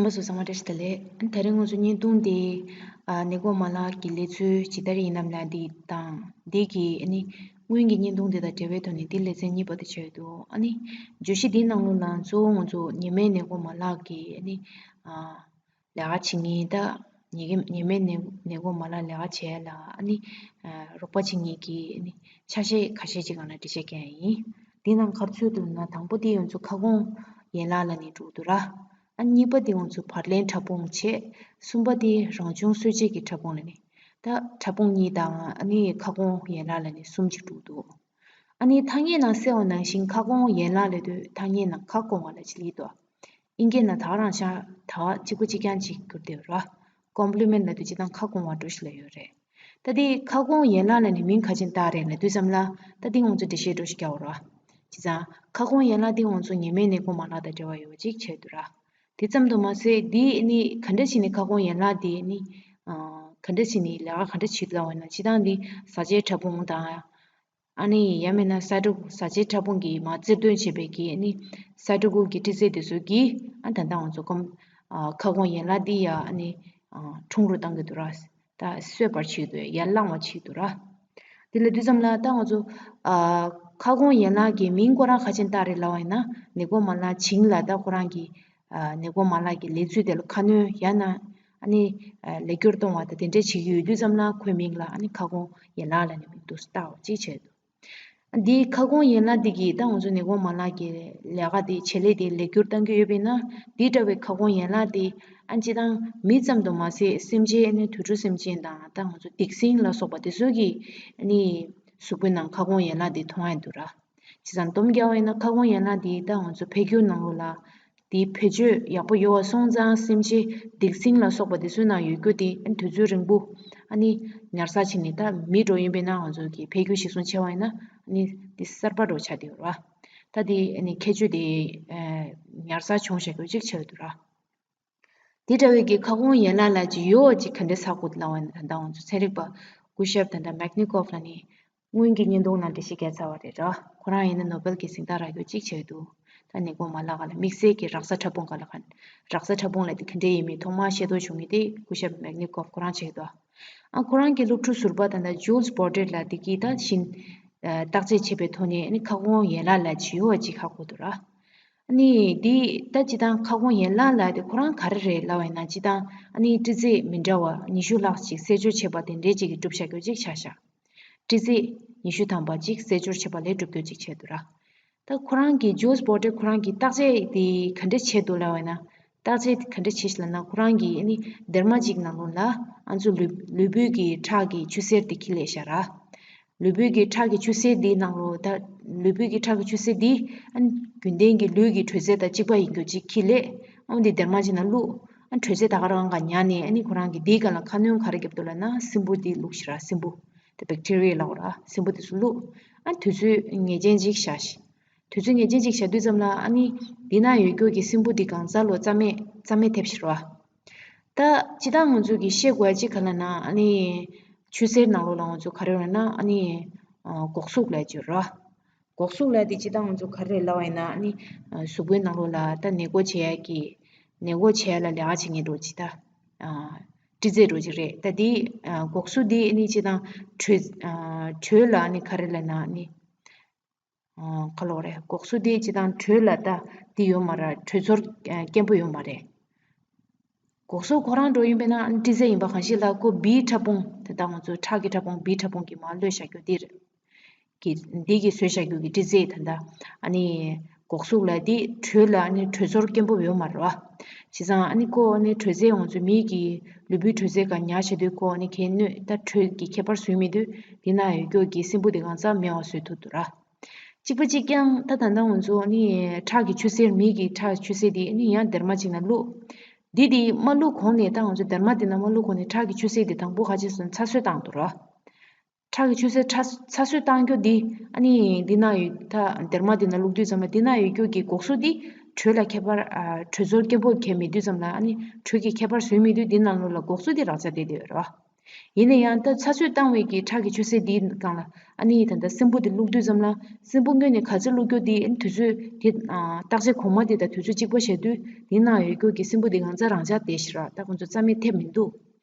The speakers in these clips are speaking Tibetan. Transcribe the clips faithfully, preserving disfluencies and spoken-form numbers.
ལགས་སོ། ཚང་མ་བཀྲ་ཤིས་བདེ་ལེགས། ད་རིང་ང་ཚོ་བརྙན་ཐུང་འདི་ཨ་ནད་འགོག་མ་ལག་གི་ལས་ཚུལ་ཇི་ལྟར་ཡིན་ནམ་ལབ་འདི་དང་། འདི་གི་ཨ་ནི་སྔོན་གྱི་བརྙན་ཐུང་འདི་དང་འབྲེལ་བའི་ཐོག་ནས་འདི་ལེ་ཚན་གཉིས་པ་དེ་བྱས་འདུག་ཨ་ནི་བརྗོད་གཞི་འདིའི་ནང་ལོགས་ལ་གཙོ་བོ་ང་ཚོ་ཉི་མའི་ནད་འགོག་མ་ལག་གི་ཨ་ནི་ཨ་ལས་ཀ་བྱེད་མཁན། ད་ཉི་གི་ཉི་མའི་ནད་ནད་འགོག་མ་ལག་ལས་ཀ་བྱེད་ལ་ཨ་ནི་ཨ་རོགས་པ་བྱེད་མཁན་གྱི་ཨ་ནི་ཆ་ཤས་ཁ་ཤས་ཅིག་སྒང་ལ་འགྲེལ་བཤད་རྒྱག་ཡ་ཡིན། འདི་ནང་ག་རེ་ཚུད་འདུག་ན། དང་པོ་དེ་ང་ཚོ་ཁ་སྐོང་ཡན་ལག་ལབ་ནས་འགྲོ་གི་འདུག་ར། ཨ་གཉིས་པ་དེ་ང་ཚོ་བར་ལེན་ཕྲ་ཕུང་བྱས། གསུམ་པ་དེ་རང་བྱུང་གསོ་བྱེད་ཀྱི་ཕྲ་ཕུང་ལབ་ནས། ད་ཕྲ་ཕུང་གཉིས་དང་ཨ་ནི་ཁ་སྐོང་ཡན་ལག་ལབ་ནས་གསུམ་ཅིག་འགྲོ་གི་འདུག་ཨ་ནི་ཐ་སྙད་ནང་གསལ་བ་ནང་བཞིན་ཁ་སྐོང་ཡན་ལག་ལབ་དུས་ཐ་སྙད་ནང་ཁ་སྐོང་བ་ལབ་ཅིག་སླེབས་འདུག་ཨིན་སྐད་ནང་ད་ག་རང་ཤ་ད་གཅིག་པ་གཅིག་རྐྱང་ཅིག་གྱུར་བསྡད་ཡོད་ར། ཀོམ་པི་ལི་མེན་ཊི་ལབ་དུས་སྤྱིར་བཏང་ཁ་སྐོང་བ་འདྲ་ཞིག་ལབ་ཡོད་རེད། ད་འདི་ཁ་སྐོང་ཡན་ལག་ལབ་ནས་མིང་ག་རེ་བཏགས་རེད་ལབ་དུས་ཙམ་ལ། ད་འདི་ང་ཚོ་འགྲེལ་བཤད་འདྲ་ཞིག་རྒྱག་དགོས་ར། བྱས་ཙང་ཁ་སྐོང་ཡན་ལག་འདི་ང་ཚོ་ཉི་མའི་ནད་འགོག་མ་ལག་དང་འབྲེལ་བ་ཡོད་པ་ཅིག་བྱས་འདུག་ར། དེ་ཙམ་དུ་མ་ཟད། འདི་ནི་ག་འདྲ་བྱས་ནས་ཁ་སྐོང་ཡན་ལག་འདི་ནི་ཨ་ག་འདྲ་བྱས་ནས་ལས་ཀ་ག་འདྲ་བྱེད་ལབ་པ་ན། སྤྱིར་བཏང་འདི་བཟའ་བཅའི་ཕྲ་ཕུང་དང་། ཨ་ནི་ཡང་མིན་ན་སའི་ཊོ་བཟའ་བཅའི་ཕྲ་ཕུང་གིས་མར་རྩེར་འདོན་བྱས་པའི་གི་ཨ་ནི་སའི་ཊོ་སྐུལ་གྱི་སྤྲི་རྫས་དེ་ཚོ་གིས་ཨ་ད་ལྟ་ང་ཚོ་ཀོམ་ཨ་ཁ་སྐོང་ཡན་ལག་འདི་ཡ་ཨ་ནི་ཨ་ཁྲུང་རུ་བཏང་གི་འདུག་ར། ད་གསོད་པར་བྱེད་ཀྱི་འདུག་ཡར་བསླང་བ་བྱེད་ཀྱི་འདུག་ར། དེ་ལབ་དུས་ཙམ་ལ་ད་ང་ཚོ་ཨ་ཁ་སྐོང་ཡན་ལག་གི་མིང་ཁོ་རང་ག་རེ་བཏགས་རེད་ལབ་པ་ཡིན་ན། ནད་འགོག་མ་ལག་བྱིངས་ལ་ད་ཁོ་རང་གི་ཨ་ནད་འགོག་མ་ལག་གི་ལས་ཚུལ་དེ་ལ་ཁ་སྣོན་ཡང་ན་ཨ་ནི་ཨ་ལེགས་བསྒྱུར་གཏོང་བ་དང་དེ་འདྲས་བྱེད་ཀྱི་ཡོད་དུས་ཙམ་ལ་ཁོའི་མིང་ལ་ཨ་ནི་ཁ་སྐོང་ཡན་ལག་ལབ་ནས་མིང་དུ་བཏགས་པ་ཅིག་བྱས་འདུག་འདིའི་ཁ་སྐོང་ཡན་ལག་འདི་གིས་ད་ང་ཚོ་ནད་འགོག་མ་ལག་གི་ལས་ཀ་དེ་བྱེད་ལས་དེ་ལེགས་བསྒྱུར་གཏང་གི་ཡོད་པས་ན། འདི་འདྲ་བའི་ཁ་སྐོང་ཡན་ལག་དེ་ཨ་སྤྱིར་བཏང་མི་ཙམ་དུ་མ་ཟད། སེམས་ཅན་ནི་དུད་འགྲོ་སེམས་ཅན་དང་། ད་ང་ཚོ་སྡིག་སྲིན་ལ་སོགས་པ་དེ་ཚོ་གི་ནི་གཟུགས་པོའི་ནང་ཁ་སྐོང་ཡན་ལག་དེ་མཐོང་ཡ་འདུག་ར། བྱས་ཙང་སྡོམ་རྒྱག་པ་ཡིན་ན་ཁ་སྐོང་ཡན་ལག་འདི་ད་ང་ཚོ་འཕེལ་འགྱུར་ནང་ལོགས་ལ། དེའི་བེད་སྤྱོད་ཡག་པོ་ཡོད་པ་སོང་ཙང་། སེམས་ཅན་སྡིག་སྲིན་ལ་སོགས་པ་དེ་ཚོའི་ནང་ཡོད་རྒྱུ་དེ་ཨ་ནི་དུས་ཚོད་རིང་པོ་ཨ་ནི་ཉར་ཚགས་བྱས་ནས། ད་མི་འདྲ་བོ་ཡིན་པས་ན་ང་ཚོ་གི་འཕེལ་འགྱུར་གཞིར་བཟུང་བྱས་པ་ཡིན་ན་ཨ་ནི་དེ་གསར་པ་འདྲ་བོ་ཆགས་བསྡད་ཡོད་ར། ད་དེ་ཨ་ནི་ཁྱད་ཆོས་དེ་ཨ་ཉར་ཚགས་བྱུང་བཞག་རྒྱུ་ཅིག་ཆགས་ཡོད་འདུག་ར། དེ་འདྲ་བའི་གི་ཁ་སྐོང་ཡན་ལག་ལབ་ཅིག་ཡོད་པ་ཅིག་ག་འདྲས་ཧ་གོ་ལབ་པ་ཡིན་ན། ད་ལྟ་ང་ཚོ་ཚན་རིག་པ་སྐུ་ཞབས་ད་ལྟ་མེག་ནི་ཀོབ་ལབ་ནི་སྔོན་གྱི་བརྙན་ཐུང་ནང་འགྲེལ་བཤད་བརྒྱབ་ཚར་བ་རེད་ར། ཁོ་རང་ཡིན་ན་ནོ་བེལ་གྱི་གཟེངས་རྟགས་རག་རྒྱུ་ཅིག་བྱས་འདུག་ད་ནད་འགོག་མ་ལག་སྒང་ལ་དམིགས་བསལ་གྱི་རེག་བཟའ་ཕྲ་ཕུང་སྒང་ལ་ག་རེག་བཟའ་ཕྲ་ཕུང་ལབ་དེ་ག་འདྲས་ཡིན་མིན་ཐོག་མར་ཤེས་རྟོགས་བྱུང་མཁན་དེ་སྐུ་ཞབས་མེག་ནི་ཀོབ་ཁོ་རང་བྱས་འདུག་ཨ་ཁོ་རང་གི་སློབ་ཕྲུག་ཟུར་པ་ད་ལྟ་ཇུལ་སི་བོར་ཌེ་ལབ་དེ་གིས་ད་བཞིན་ཨ་བརྟག་དཔྱད་བྱས་པའི་ཐོག་ནས་ཨ་ནི་ཁ་སྐོང་ཡན་ལག་ལབ་ཅིག་ཡོད་པ་ཅིག་ཧ་གོ་འདུག་ར། ཨ་ནི་འདི་ད་སྤྱིར་བཏང་ཁ་སྐོང་ཡན་ལག་ལབ་དེ་ཁོ་རང་ག་རེ་རེད་ལབ་པ་ཡིན་ན། སྤྱིར་བཏང་ཨ་ནི་སྤྲི་རྫས་མི་འདྲ་བ་ཉི་ཤུ་ལྷག་ཅིག་བསྲེས་སྦྱོར་བྱས་པ་དེ་འདྲས་ཅིག་གིས་གྲུབ་བཞག་རྒྱུ་ཅིག་ཆགས་བཞག་སྤྲི་རྫས་ཉི་ཤུ་ཐམ་པ་ཅིག་བསྲེས་སྦྱོར་བྱས་པ་ལས་གྲུབ་རྒྱུ་ཅིག་བྱས་འདུག་ར། ད་ཁོ་རང་གི་ཇུལ་སི་བོར་ཌེ་ཁོ་རང་གིས་བརྟག་དཔྱད་དེ་ག་འདྲས་བྱས་འདུག་ལབ་པ་ཡིན་ན། བརྟག་དཔྱད་དེ་ག་འདྲས་བྱས་ཤག་ལབ་ན། ཁོ་རང་གིས་ཨ་ནི་སྡེར་མ་གཅིག་ནང་ལོགས་ལ་ང་ཚོ་ལུས་ལུས་པོའི་གི་ཁྲག་གི་ཆུ་སེར་དེ་འཁྱེར་སླེབས་ཤག་ར། ལུས་པོའི་གི་ཁྲག་གི་ཆུ་སེར་འདིའི་ནང་ལོགས། ད་ལུས་པོའི་གི་ཁྲག་གི་ཆུ་སེར་འདི་ཨ་ནི་རྒྱུན་ལྡན་གྱི་ལུས་ཀྱི་དྲོད་རྫས་དང་གཅིག་པ་ཡིན་རྒྱུ་ཅིག་འཁྱེར་སླེབས། ཨ་འདི་སྡེར་མ་གཅིག་ནང་བླུགས། ཨ་དྲོད་རྫས་ད་ག་རང་ག་ཉར་ནས། ཨ་ནི་ཁོ་རང་གིས་འདིའི་སྒང་ལ་ཁ་སྣོན་ག་རེ་བརྒྱབ་འདུག་ལབ་ན། སྲིན་འབུ་འདི་བླུགས་ཤག་ར། སྲིན་འབུ་དེ་བེག་ཊི་རི་ཡ་ལབ་དགོས་ར། སྲིན་འབུ་དེ་ཚོ་བླུགས། ཨ་དུས་ཚོད་ངེས་ཅན་ཅིག་བཞག་ཤག་དུས་ཚོད་ངེས་ཅན་ཅིག་བཞག་དུས་ཙམ་ལ་ཨ་ནི་འདི་ན་ཡོད་རྒྱུ་གི་སྲིན་འབུ་འདི་གང་ག་ལོ་རྩ་མེད་རྩ་མེད་ཐེབས་ཤག་ར། ད་སྤྱིར་བཏང་ང་ཚོ་གིས་ཤེས་དགོས་ཡ་ཅིག་ག་ལབ་ན། ཨ་ནི་ཆུ་སེར་ནང་ལོགས་ལ་ང་ཚོ་ག་རེ་ཡོད་ན། ཨ་ནི་ཨ་འགོག་གཟུགས་ལབ་ཅིག་ཡོད་ར། འགོག་གཟུགས་ལབ་དེ་སྤྱིར་བཏང་ང་ཚོ་ག་རེ་རེད་ལབ་པ་ཡིན་ན། ཨ་ནི་ཨ་གཟུགས་པོའི་ནང་ལོགས་ལ་ད་ནད་འགོག་བྱེད་ཡ་གི་ནད་འགོག་བྱེད་ཡ་ལ་ལས་ཀ་བྱེད་མཁན་འདྲ་བོ་ཅིག་ད་ཨ་སྤྲི་རྫས་འདྲ་བོ་ཅིག་རེད། ད་དེ་ཨ་འགོག་གཟུགས་དེ་ཨ་ནི་སྤྱིར་བཏང་དྲོད་ཨ་དྲོད་ལ་ཨ་ནི་ག་རེ་ལབ་ན། ཨ་ནི་ཨ་ག་ལབ་དགོས་རེད། འགོག་གཟུགས་དེ་སྤྱིར་བཏང་དྲོད་ལ་ད་དེ་ཡོད་མ་རེད། དྲོད་ཚོར་ཨ་སྐྱེན་པོ་ཡོད་མ་རེད། འགོག་གཟུགས་ཁོ་རང་འདྲ་བོ་ཡིན་པས་ན་ཨ་ནི་སྤྲི་རྫས་ཡིན་པ་གང་ཞིག་ལ་ཁོ་བིའི་ཕྲ་ཕུང་། ད་ལྟ་ང་ཚོ་ཁྲག་གི་ཕྲ་ཕུང་། བིའི་ཕྲ་ཕུང་གིས་མར་གློད་བཞག་རྒྱུ་འདི་རེད། གི་འདི་གིས་བཟོས་བཞག་རྒྱུ་གི་སྤྲི་རྫས། ད་ལྟ་ཨ་ནི་འགོག་གཟུགས་ལབ་དེ་དྲོད་ལ་ཨ་ནི་དྲོད་ཚོར་སྐྱེན་པོ་ཡོད་མ་རེད་བ། བྱས་ཙང་ཨ་ནི་ཁོ་ཨ་ནི་དྲོད་རྫས། ང་ཚོ་མིའི་གི་ལུས་པོའི་དྲོད་རྫས་ག་ཉར་བྱེད་དུས་ཁོ་ཨ་ནི་གས་གནོད། ད་དྲོད་ཀྱི་ཁྱད་པར་བཟོས་མེད་དུས་འདི་ན་ཡོད་རྒྱུ་གི་སྲིན་འབུ་དེ་གང་ཟག་མེད་པ་བཟོས་ཐུབ་འདུག་ར། གཅིག་པ་གཅིག་རྐྱང་ད་ད་ལྟ་ང་ཚོ་ཨ་ནི་ཁྲག་གི་ཆུ་སེར། མིའི་གི་ཁྲག་ཆུ་སེར་དེ་ཨ་ནི་ཡང་སྡེར་མ་གཅིག་ནང་བླུགས། འདི་དེ་མ་བླུགས་གོང་ནས། ད་ང་ཚོ་སྡེར་མ་དེ་ནང་མ་བླུགས་གོང་ནས་ཁྲག་གི་ཆུ་སེར་དེ་དང་པོ་ག་ཅིག་སོང་ཚ་གསོད་བཏང་འདུག་ར། ཁྲག་གི་ཆུ་སེར་ཚ་ཚ་གསོད་བཏང་རྒྱུ་འདི་ཨ་ནི་འདི་ན་ཡོད། ད་སྡེར་མ་འདི་ནང་བླུགས་དུས་ཙམ་ལ་འདི་ན་ཡོད་རྒྱུ་གི་འགོག་གཟུགས་འདི་དྲོད་ལ་ཁྱད་པར། ཨ་དྲོད་ཚོར་སྐྱེན་པོ་གས་མེད་དུས་ཙམ་ལ། ཨ་ནི་དྲོད་ཀྱི་ཁྱད་པར་བཟོས་མེད་དུས་འདི་ནང་ལོགས་ལ་འགོག་གཟུགས་འདི་རགས་ཆ་དེ་དེ་ཡོད་རེད་བ། ཡིན་ན་ཡང་ད་ཚ་ཚོད་བཏང་བའི་གི་ཁྲག་གི་ཆུ་སེར་འདིའི་སྒང་ལ་ཨ་ནི་ད་ལྟ་སྲིན་འབུ་འདི་བླུགས་དུས་ཙམ་ལ་སྲིན་འབུ་སྔོན་ནས་ག་ཚོད་བླུགས་རྒྱུ་འདི་ཨ་ནི་དུས་ཚོད་དེ་ཨ་བརྟག་དཔྱད་གོང་མ་དེ་དང་དུས་ཚོད་གཅིག་པ་བྱས་དུས་དེའི་ནང་ཡོད་རྒྱུ་གི་སྲིན་འབུ་འདི་གང་ཚ་རང་འཇགས་བསྡད་ཤི་ར། ད་ཁོང་ཚོ་རྩ་མེད་ཐེབས་མི་འདུག་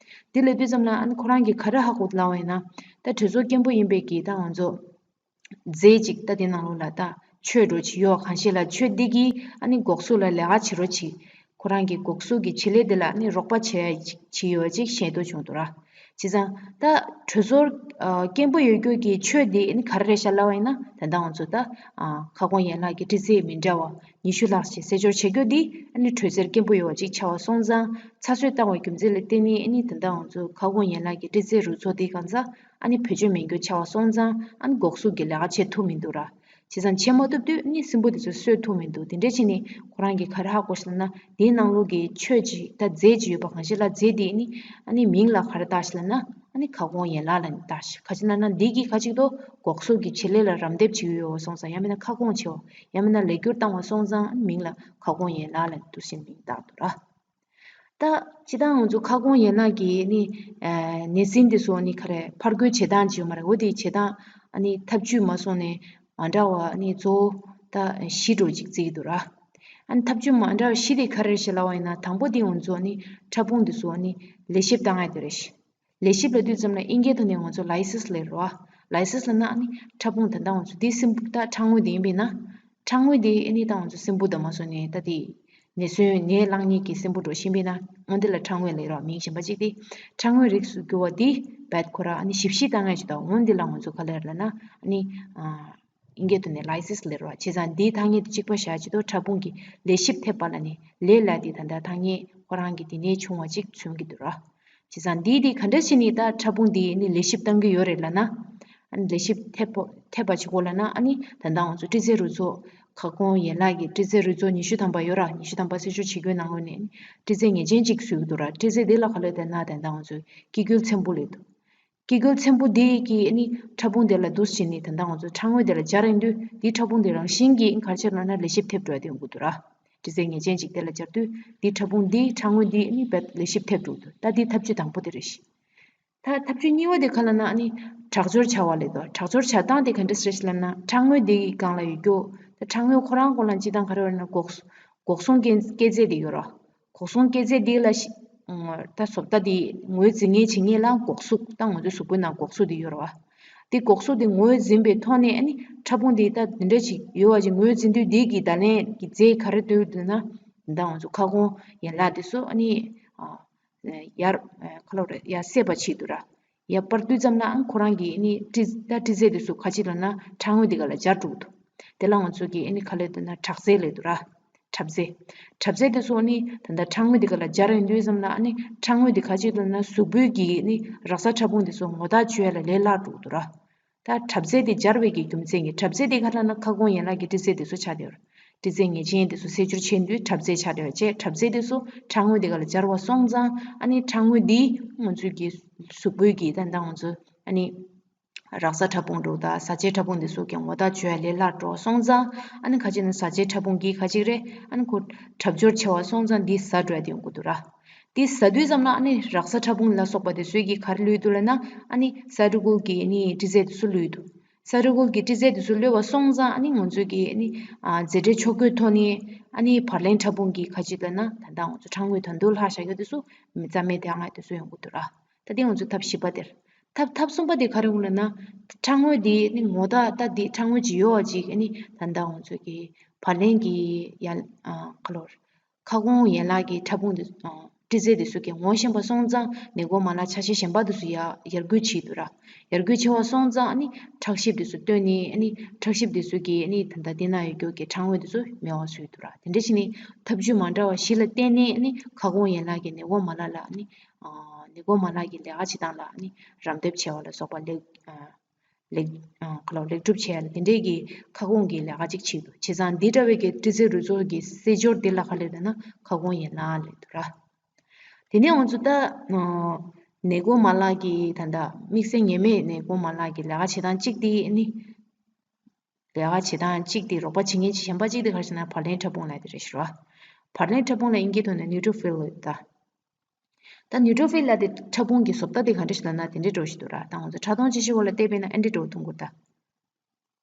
དེ་ལབ་དུས་ཙམ་ལ་ཨ་ནི་ཁོ་རང་གིས་ག་རེ་ཧ་གོ་ལབ་པ་ཡིན་ན། ད་དྲོད་ཚོར་སྐྱེན་པོ་ཡིན་པའི་གི་ད་ང་ཚོ་རྫས་ཅིག་ད་དེ་ནང་ལོགས་ལ་ད་ཆོས་འགྲོ་ཅིག་ཡོད། གང་ཞིག་ལ་ཆོས་འདི་གིས་ཨ་ནི་འགོག་གཟུགས་ལ་ལས་ཀ་བྱེད་རོགས་བྱེད། ཁོ་རང་གི་འགོག་གཟུགས་ཀྱི་བྱེད་ལས་དེ་ལ་ཨ་ནི་རོགས་པ་བྱེད་ཡ་ཅིག་བྱེད་ཡོད་ཅིག་ཤེས་རྟོགས་བྱུང་འདུག་ར། བྱས་ཙང་ད་དྲོད་ཚོར་ཨ་སྐྱེན་པོ་ཡོད་རྒྱུ་གི་ཆོས་འདི་ཨ་ནི་ག་རེ་རེད་ཤག་ལབ་པ་ཡིན་ན། ད་ལྟ་ང་ཚོ་ད་ཨ་ཁ་སྐོང་ཡན་ལག་གི་སྤྲི་རྫས་མི་འདྲ་བ་ཉི་ཤུ་ལྷག་ཅིག་རྩད་སྦྱོར་བྱེད་རྒྱུ་འདི་ཨ་ནི་དྲོད་ཚད་སྐྱེན་པོ་ཡོད་པ་ཅིག་ཆགས་པ་སོང་ཙང་། ཚ་ཚོད་བཏང་བའི་རྒྱུ་མཚན་ལ་བརྟེན་ནས་ཨ་ནི་ད་ལྟ་ང་ཚོ་ཁ་སྐོང་ཡན་ལག་གི་སྤྲི་རྫས་རུས་ཚོགས་འདི་གང་ཚ་ཨ་ནི་བེད་སྤྱོད་མེད་རྒྱུ་ཆགས་པ་སོང་ཙང་། ཨ་ནི་འགོག་གཟུགས་ཀྱི་ལས་ཀ་བྱེད་ཐུབ་མི་འདུག་ར། བྱས་ཙང་བྱེད་མ་ཐུབ་དུས་ཨ་ནི་སྲིན་འབུ་དེ་ཚོ་གསོད་ཐུབ་མི་འདུག་དེ་འདྲ་བྱས་ནས་ཁོ་རང་གིས་ག་རེ་ཧ་གོ་ཤག་ལབ་ན། དེའི་ནང་ལོགས་ཀྱི་ཆོས་ཅིག་ད་རྫས་ཅིག་ཡོད་པ་གང་ཞིག་ལ། རྫས་དེ་ཨ་ནི་ཨ་ནི་མིང་ལ་ག་རེ་བཏགས་ཤག་ལབ་ན། ཨ་ནི་ཁ་སྐོང་ཡན་ལག་ལབ་ནས་བཏགས་ཤག་ག་ཅི་ལབ་ན་འདི་གིས་ག་ཅིག་ཏུ་འགོག་གཟུགས་ཀྱི་བྱེད་ལས་ལ་རམ་འདེགས་བྱེད་ཀྱི་ཡོད་པ་སོང་ཙང་། ཡང་མིན་ན་ཁ་སྐོང་བྱེད་པ། ཡང་མིན་ན་ལས་འཁྱུར་བཏང་བ་སོང་ཙང་། ཨ་ནི་མིང་ལ་ཁ་སྐོང་ཡན་ལག་ལབ་ནས་འདུག་སེ་མིང་བཏགས་འདུག་ར། ད་སྤྱིར་བཏང་ང་ཚོ་ཁ་སྐོང་ཡན་ལག་གི་ནི་ཨ་ནད་སྲིན་དེ་ཚོ་ནི་ག་རེ་ཕར་རྒོལ་བྱེད་སྟངས་ཅིག་ཡོད་མ་རེད། འོ་དེ་བྱེད་སྟངས་ཨ་ནི་ཐབས་ཇུས་མ་སོང་ནས་མ་འདྲ་བ་ཨ་ནི་གཙོ་བོ་ད་བཞི་འདྲ་བོ་ཅིག་བརྩི་གི་འདུག་ར། ཨ་ནི་ཐབས་ཇུས་མ་འདྲ་བ་བཞི་དེ་ག་རེ་རེད་ཤག་ལབ་པ་ཡིན་ན། དང་པོ་དེ་ང་ཚོ་ཨ་ནི་ཕྲ་ཕུང་དེ་ཚོ་ཨ་ནི་ལས་ཞིབ་བཏང་ཡ་དེ་རེད་ཤག་ལས་ཞིབ་ལབ་དུས་ཙམ་ལ་ཨིན་སྐད་ཐོག་ནས་ང་ཚོ་ལའི་སིས་ལབ་རེད་བ། ལའི་སིས་ལབ་ན་ཨ་ནི་ཕྲ་ཕུང་ད་ལྟ་ང་ཚོ་འདི་སྲིན་འབུ་ད་ཕྲ་དངོས་དེ་ཡིན་པས་ན། ཕྲ་དངོས་དེ་ཨ་ནི་ད་ང་ཚོ་སྲིན་འབུ་དང་མ་སོང་ནས་ད་དེ་ནད་སོན་ནད་བསླངས་མཁན་གྱི་སྲིན་འབུ་འདྲ་ཞིག་ཡིན་པས་ན། འོ་འདི་ལ་ཕྲ་དངོས་ལབ་རེད་བ། མིང་གཞན་པ་ཅིག་དེ་ཕྲ་དངོས་རིགས་སུ་གྱུར་བ་འདི་རྦད་ཁོ་རང་ཨ་ནི་ཞིབ་བཤེར་བཏང་ཡ་ཅིག་དང་། འོ་འདི་ལ་ང་ཚོ་ག་ལབ་རེད་ལབ་ན། ཨ་ནི་ཨ། ཨིན་སྐད་ཐོག་ནས་ལའི་སིས་ལབ་རེད་བ། བྱས་ཙང་འདིའི་ཐ་སྙད་དེ་གཅིག་པ་བཞག་ཅིག་ཏུ་ཕྲ་ཕུང་གི་ལས་ཞིབ་ཐེབས་པ་ལ་ནི་ལས་ལ་དེ་ད་ལྟ་ཐ་སྙད་ཁོ་རང་གི་དེ་ནས་བྱུང་བ་ཅིག་མཚོན་གྱི་འདུག་ར། བྱས་ཙང་འདིའི་དེ་ག་འདྲ་བྱས་ནས་ད་ཕྲ་ཕུང་འདི་ནི་ལས་ཞིབ་བཏང་གི་ཡོད་རེད་ལབ་ན། ཨ་ནི་ལས་ཞིབ་ཐེབས་པོ་ཐེབས་པ་བྱེད་དགོས་ལབ་ན། ཨ་ནི་ད་ལྟ་ང་ཚོ་སྤྲི་རྫས་རུས་ཚོགས་ཁ་སྐོང་ཡན་ལག་གི་སྤྲི་རྫས་རུས་ཚོགས་ཉི་ཤུ་ཐམ་པ་ཡོད་ར། ཉི་ཤུ་ཐམ་པ་རྩད་སྦྱོར་བྱེད་རྒྱུའི་ནང་ལོགས་ནས་ཨ་ནི་སྤྲི་རྫས་ངེས་ཅན་ཅིག་བཟོས་ཀྱི་འདུག་ར། སྤྲི་རྫས་འདི་ལ་ག་ལབ་ལབ་ན། ད་ལྟ་ང་ཚོས་སྐྱེ་རྒྱུ་ཚན་པོ་ལབ་འདུག་སྐྱེ་རྒྱུ་ཚན་པོ་འདི་གིས་ཨ་ནི་ཕྲ་ཕུང་དེ་ལ་འདུག་སེ་བྱས་ནས་ད་ལྟ་ང་ཚོ་ཕྲ་དངོས་དེ་ལ་སྦྱར་ཡོང་དུས། འདིའི་ཕྲ་ཕུང་དེ་རང་བཞིན་གྱིས་ག་རེ་བྱེད་ལབ་ན་ལས་ཞིབ་ཐེབས་འགྲོ་ཡ་དེ་ཡོང་གི་འདུག་ར། སྤྲི་རྫས་ངེས་ཅན་ཅིག་དེ་ལ་སྦྱར་དུས་འདིའི་ཕྲ་ཕུང་འདིས་ཕྲ་དངོས་འདི་ཨ་ནི་རྦད་ལས་ཞིབ་ཐེབས་འགྲོ་གི་འདུག་ད་འདི་ཐབས་ཇུས་དང་པོ་དེ་རེད་ཤག་ད་ཐབས་ཇུས་གཉིས་པ་དེ་ག་ལབ་ན། ཨ་ནི་དྲག་སྦྱོར་བྱ་བ་ལབ་འདུག་དྲག་སྦྱོར་བྱ་སྟངས་དེ་ག་འདྲ་རེད་ཤག་ལབ་ན། ཕྲ་དངོས་འདིའི་སྒང་ལ་ཡོད་རྒྱུ་ད་ཕྲ་དངོས་ཁོ་རང་ཁོ་རང་སྤྱིར་བཏང་ག་རེ་རེད་ན། འགོག་འགོག་སྲུང་སྐྱེ་སྐྱེད་རྫས་དེ་ཡོད་ར། འགོག་སྲུང་སྐྱེད་རྫས་འདི་ལ་ཤི་ཨ་ད་བཟོ་ལྟ་འདི་ངོས་འཛིན་མཁན་བྱེད་མཁན་ལ་འགོག་གཟུགས། ད་ང་ཚོའི་གཟུགས་པོའི་ནང་འགོག་གཟུགས་འདི་ཡོད་ར་བ། འདི་འགོག་གཟུགས་འདི་ངོས་འཛིན་པའི་ཐོག་ནས་ཨ་ནི་ཕྲ་ཕུང་འདི་ད་འདི་འདྲ་ཞིག་ཡོད་པ་ཞིག་ངོས་འཛིན་དུས། འདི་གི་བརྡ་ལན་གྱི་རྫས་ག་རེ་འདུག་ལབ་ན། ད་ང་ཚོ་ཁ་སྐོང་ཡན་ལག་འདི་ཚོ་ཨ་ནི་ཨ་ཡར་ཨ་ག་ལབ་རེད། ཡར་སད་པ་བྱེད་འདུག་ར། ཡར་སྤར་དུས་ཙམ་ལ་ཨ་ཁོ་རང་གི་ཨ་ནི་སྤྲི་ད་སྤྲི་རྫས་དེ་ཚོ་ག་ཅི་ལབ་ན། ཕྲ་དངོས་དེ་ག་ལ་སྦྱར་འགྲོ་གི་འདུག་དེ་ལ་ང་ཚོ་གི་ཨ་ནི་ག་ལབ་འདུག་ན། དྲག་རྫས་ལབ་འདུག་ར། དྲག་རྫས། དྲག་རྫས་དེ་ཚོ་ཨ་ནི་ད་ལྟ་ཕྲ་དངོས་དེ་ག་ལ་སྦྱར་ཡོང་དུས་ཙམ་ལ། ཨ་ནི་ཕྲ་དངོས་དེ་ག་ཅི་ལབ་ན། གཟུགས་པོའི་གི་ཨ་ནི་རགས་ཚ་ཕྲ་ཕུང་དེ་ཚོ་ངོ་རྟགས་ཆོད་ཡ་ལ་ལས་སླ་འགྲོ་གི་འདུག་ར། ད་དྲག་རྫས་དེ་སྦྱར་བའི་གི་རྒྱུ་མཚན་གྱིས། དྲག་རྫས་དེ་ག་ལབ་ན་ཁ་སྐོང་ཡན་ལག་གི་སྤྲི་རྫས་དེ་ཚོ་ཆགས་བསྡད་ཡོད་རེད། སྤྲི་རྫས་ངེས་ཅན་དེ་ཚོ་རྩད་སྦྱོར་བྱེད་དུས་དྲག་རྫས་ཆགས་བསྡད་ཡོད་བྱས། དྲག་རྫས་དེ་ཚོ་ཕྲ་དངོས་དེ་ག་ལ་སྦྱར་བ་སོང་ཙང་། ཨ་ནི་ཕྲ་དངོས་དེ་ང་ཚོའི་གི་གཟུགས་པོའི་གི་ད་ད་ང་ཚོ་ཨ་ནི་རགས་ཚ་ཕྲ་ཕུང་འདྲ་བོ་དང་བཟའ་བཅའི་ཕྲ་ཕུང་དེ་ཚོ་གི་ངོ་རྟགས་ཆོད་ཡ་ལས་སླ་འགྲོ་སོང་ཙང་། ཨ་ནི་ག་ཅི་ན་བཟའ་བཅའི་ཕྲ་ཕུང་གིས་ག་ཅི་རེད། ཨ་ནི་ཁོ་དྲག་སྦྱོར་བྱས་པ་སོང་ཙང་འདི་ཟ་འགྲོ་ཡ་དེ་ཡོང་གི་འདུག་ར། དེ་ཟ་དུས་ཙམ་ལ་ཨ་ནི་རགས་ཚ་ཕྲ་ཕུང་ལ་སོགས་པ་དེ་ཚོས་གིས་ག་རེ་བླུགས་འདུག་ལབ་ན། ཨ་ནི་སའི་ཊོ་ཀིན་གྱི་ཨ་ནི་སྤྲི་རྫས་དེ་ཚོ་བླུགས་འདུག་སའི་ཊོ་ཀིན་གྱི་སྤྲི་རྫས་དེ་ཚོ་བླུགས་པ་སོང་ཙང་། ཨ་ནི་ང་ཚོས་གི་ཨ་ནི་ཨ་རྫས་གྲས་ཆོག་གོ་ཐོག་ནས་ཨ་ནི་བར་ལེན་ཕྲ་ཕུང་གིས་ག་ཅི་ལབ་ན། ད་ལྟ་ང་ཚོ་ཕྲ་དངོས་ད་དུང་ལྷག་བཞག་ཡ་དེ་ཚོ་རྩ་མེད་བཏང་ཡ་དེ་ཚོ་ཡོང་གི་འདུག་ར། ད་དེ་ང་ཚོའི་ཐབས་བཞི་པ་དེ་རེད། ཐབས་ཐབས་གསུམ་པ་དེ་ག་རེ་ཡོང་ལབ་ན། ཕྲ་དངོས་དེ་ནི་ངོ་རྟགས་ད་དེ་ཕྲ་དངོས་ཅིག་ཡོད་པ་ཅིག་ཨ་ནི་ད་ལྟ་ང་ཚོ་གི་བར་ལེན་གྱི་ཡ་ཨ་ག་ལབ་རེད། ཁ་སྐོང་ཡན་ལག་གི་ཕྲ་ཕུང་དེ་ཨ་སྤྲི་རྫས་དེ་ཚོ་གིས་ངོ་ཤེས་པ་སོང་ཙང་། ནད་འགོག་མ་ལག་ཆ་ཤས་གཞན་པ་དེ་ཚོ་ཡར་ཡར་སྐུལ་བྱེད་འདུག་ར། ཡར་སྐུལ་བྱས་པ་སོང་ཙང་། ཨ་ནི་ཁྲག་ཤེད་དེ་ཚོ་བཏོན་ནས། ཨ་ནི་ཁྲག་ཤེད་དེ་ཚོ་གིས་ཨ་ནི་ད་ལྟ་དེ་ན་ཡོད་རྒྱུ་གི་ཕྲ་དངོས་དེ་ཚོ་མེད་པ་བཟོས་འདུག་ར། དེ་འདྲ་བྱས་ནས་ཐབས་ཇུས་མ་འདྲ་བ་བཞི་ལ་བརྟེན་ནས། ཨ་ནི་ཁ་སྐོང་ཡན་ལག་གི་ནད་འགོག་མ་ལག་ལ། ཨ་ནི་ཨ་ནད་འགོག་མ་ལག་གི་ལས་ཀ་བྱེད་སྟངས་ལ་ཨ་ནི་རམ་འདེགས་བྱེད་པ་ལ་སོགས་པ་ལེགས་ཨ་ལེགས་ཨ་ག་ལབ་ལེགས་སྒྲུབ་བྱེད་ཡ་ལ་དེ་འདྲའི་གི་ཁ་སྐོང་གི་ལས་ཀ་ཅིག་བྱེད་འདུག་བྱས་ཙང་འདི་འདྲ་བའི་གི་སྤྲི་རྫས་རུས་ཚོགས་ཀྱི་རྩད་སྦྱོར་འདི་ལ་ག་ལབ་ལབ་ན་ཁ་སྐོང་ཡན་ལག་ལབ་འདུག་ར། དེ་ནས་ང་ཚོ་ད་ཨ་ནད་འགོག་མ་ལག་གི་ད་ལྟ་དམིགས་བསལ་ནད་མེད་ནད་འགོག་མ་ལག་གི་ལས་ཀ་བྱེད་སྟངས་གཅིག་དེ་ནི། ལས་ཀ་བྱེད་སྟངས་གཅིག་དེ། རོགས་པ་བྱེད་མཁན་གཞན་པ་གཅིག་དེ་ག་རེ་ཟེར་ན། བར་ལེན་ཕྲ་ཕུང་ལབ་དེ་རེད་ཤག་ར། བར་ལེན་ཕྲ་ཕུང་ལ་དབྱིན་སྐད་ཐོག་ནས་ནིའུ་ཊྲོ་ཕིལ་ལབ་ད། ད་neutrophil་ལབ་དེ་ཕྲ་ཕུང་གི་བཟོ་ལྟ་དེ་ག་འདྲ་ཞིག་ལབ་ན་དེ་འདྲའི་འདྲ་བོ་ཞིག་འདུག་ར། ད་ང་ཚོ་ཕྲ་མཐོང་ཅན་ཞིག་འོག་ལ་བལྟས་པས་ན་ཨེ་འདྲའི་འདྲ་བོ་མཐོང་གི་འདུག་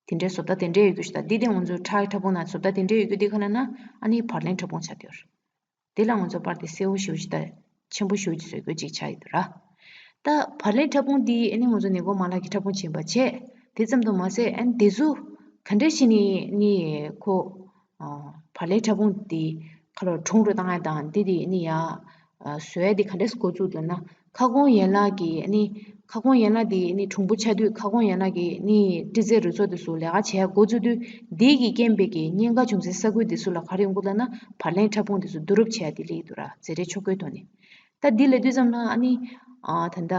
ད། དེ་འདྲའི་བཟོ་ལྟ་དེ་འདྲའི་ཡོད་རྒྱུ་ཞིག་ད། འདི་དེ་ང་ཚོའི་ཁྲག་གི་ཕྲ་ཕུང་ནང་བཟོ་ལྟ་དེ་འདྲའི་ཡོད་རྒྱུ་དེ་ག་ལབ་ན་ཨ་ནི་བར་ལེན་ཕྲ་ཕུང་ཆགས་བསྡད་ཡོད་རེད། དེ་ལ་ང་ཚོ་པར་དེ་སེར་པོ་ཞེ་པོ་ཞིག་དང་ཆེན་པོ་ཞེ་པོ་ཞིག་བཟོ་དགོས་ཅིག་ཆགས་ཡོད་འདུག་ར། ད་བར་ལེན་ཕྲ་ཕུང་འདི་ཨ་ནི་ང་ཚོ་ནད་འགོག་མ་ལག་གི་ཕྲ་ཕུང་ཅིག་ཡིན་པ་བྱས། དེ་ཙམ་དུ་མ་ཟད་ཨ་ནི་དེ་ཚོ་ག་འདྲ་ཞིག་ནི་ནི་ཁོ་བར་ལེན་ཕྲ་ཕུང་འདི་ཁ་ལོ་གྲུང་རུ་བཏང་ཡ་དང་འདི་དེ་ནི་ཡ་བཟོ་ཡ་འདི་ག་འདྲ་འགོ་བཙུགས་འདུག་ན། ཁ་སྐོང་ཡན་ལག་གི་ནི་ཁ་སྐོང་ཡན་ལག་དེ་ནི་གྲུང་པོ་ཆགས་དུས་ཁ་སྐོང་ཡན་ལག་གི་ནི་ཏི་ཛེ་རུ་ཚོགས་དེ་ཚོ་ལས་ཀ་བྱེད་ཡ་འགོ་བཙུགས་དུས་འདི་གི་རྐྱེན་པས་ཀྱི་གཉན་ཁ་བྱུང་སའི་ས་ཁུལ་དེ་ཚོ་ལ་ག་རེ་ཡོང་གི་ལབ་ན་བར་ལེན་ཕྲ་ཕུང་དེ་ཚོ་བསྡུ་རུབ་བྱེད་ཡ་དེ་སླེབས་ཀྱི་འདུག་ར། འཛད་འགྲེལ་ཕྱོགས་སྒོའི་ཐོག་ནས། ད་འདི་ལབ་དུས་ཙམ་ལ་ཨ་ནི་ཨ་ད་ལྟ་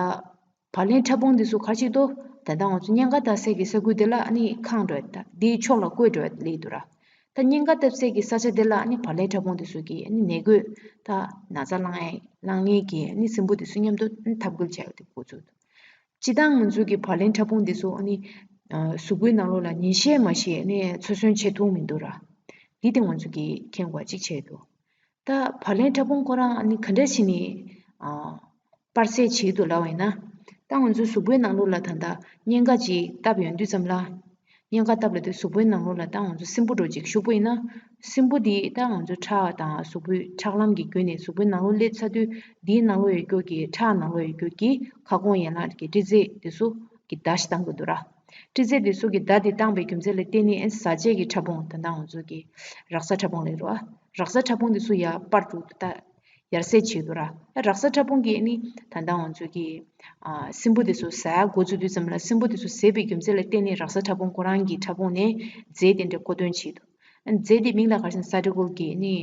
བར་ལེན་ཕྲ་ཕུང་འདི་ཚོ་ག་རེ་ཞིག་འདུག་ད་ལྟ་ང་ཚོ་གཉན་ཁ་བཏབ་སའི་གི་ས་ཁུལ་དེ་ལ་ཨ་ནི་ཁེངས་འགྲོ་ཡ་ད་འདིའི་ཕྱོགས་ལ་བསྐོལ་འགྲོ་ཡ་དེ་སླེབས་ཀྱི་འདུག་ར། ད་གཉན་ཁ་བཏབ་སའི་གི་ས་ཆ་དེ་ལ་ཨ་ནི་བར་ལེན་ཕྲ་ཕུང་དེ་ཚོ་གི་ཨ་ནི་ནད་འགོས་ད་ན་ཚ་ལངས་ཡ་ལངས་ཡས་ཀྱི་ཨ་ནི་སྲིན་འབུ་དེ་ཚོ་མཉམ་དུ་ཨ་ནི་འཐབ་རྒོལ་བྱས་ཡོད་དེ་འགོ་ཚུགས་འདུག་སྤྱིར་བཏང་ང་ཚོ་གི་བར་ལེན་ཕྲ་ཕུང་དེ་ཚོ་ཨ་ནི་ཨ་གཟུགས་པོའི་ནང་ལོགས་ལ་ཉིན་ཤས་མ་ཞིག་ཨ་ནི་འཚོ་སོན་བྱེད་ཐུབ་མི་འདུག་ར། འདི་དེ་ང་ཚོ་གི་མཁྱེན་དགོས་པ་གཅིག་ཆགས་འདུག་ད་བར་ལེན་ཕྲ་ཕུང་ཁོ་རང་ཨ་ནི་ག་འདྲ་བྱས་ནས་ཨ་པར་ཚད་བྱེད་ཀྱི་འདུག་ལབ་པ་ཡིན་ན། ད་ང་ཚོའི་གཟུགས་པོའི་ནང་ལོགས་ལ་ད་ལྟ་གཉན་ཁ་ཅིག་བཏབ་ཡོང་དུས་ཙམ་ལ། གཉན་ཁ་བཏབ་ལབ་དུས་གཟུགས་པོའི་ནང་ལོགས་ལ་ད་ང་ཚོ་སྲིན་འབུ་འདྲ་ཅིག་ཞུགས་པ་ཡིན་ན། སྲིན་འབུ་འདི་ད་ང་ཚོའི་ཁྲག་དང་གཟུགས་པོའི་ཁྲག་ལམ་གྱི་བརྒྱུད་ནས་གཟུགས་པོའི་ནང་ལོགས་སླེབས་ཚར་དུས་འདིའི་ནང་ལོགས་ཡོད་རྒྱུ་གི་ཁྲག་ནང་ལོགས་ཡོད་རྒྱུ་གི་ཁ་སྐོང་ཡན་ལག་གི་ཏི་ཟེ་དེ་ཚོ་གི་བརྡ་ཞིག་བཏང་དགོས་འདུག་ར། ཏི་ཟེ་དེ་ཚོ་གི་བརྡ་དེ་བཏང་པའི་རྒྱུ་མཚན་ལ་བརྟེན་ནས་ཨེ་ཟ་བཅས་ཀྱི་ཕྲ་ཕུང་ད་ལྟ་ང་ཚོ་གི་རེག་བྱ་ཕྲ་ཕུང་ལབ་རེད་བ། རེག་བྱ་ཕྲ་ཕུང་དེ་ཚོ་ཡར་སྤར་འགྲོ་ད་ཡར་ཟད་བྱེད་འདུག་ར། ཨེ་རེག་བྱ་ཕྲ་ཕུང་གིས་ནི་ད་ལྟ་ང་ཚོ་གི་ཨ་སྲིན་འབུ་དེ་ཚོ་ཟ་ཡ་འགོ་བཙུགས་དུས་ཙམ་ལ་སྲིན་འབུ་དེ་ཚོ་ཟས་པའི་རྒྱུ་མཚན་ལ་བརྟེན་ནས་རེག་བྱ་ཕྲ་ཕུང་ཁོ་རང་གི་ཕྲ་ཕུང་ནས་རྫས་དེ་འདྲ་མཁོ་འདོན་བྱེད་འདུག་རྫས་དེ་མིང་ལ་ག་རེ་ཟེར་ན་སའི་ཊི་ཀལ་གྱི་ནི་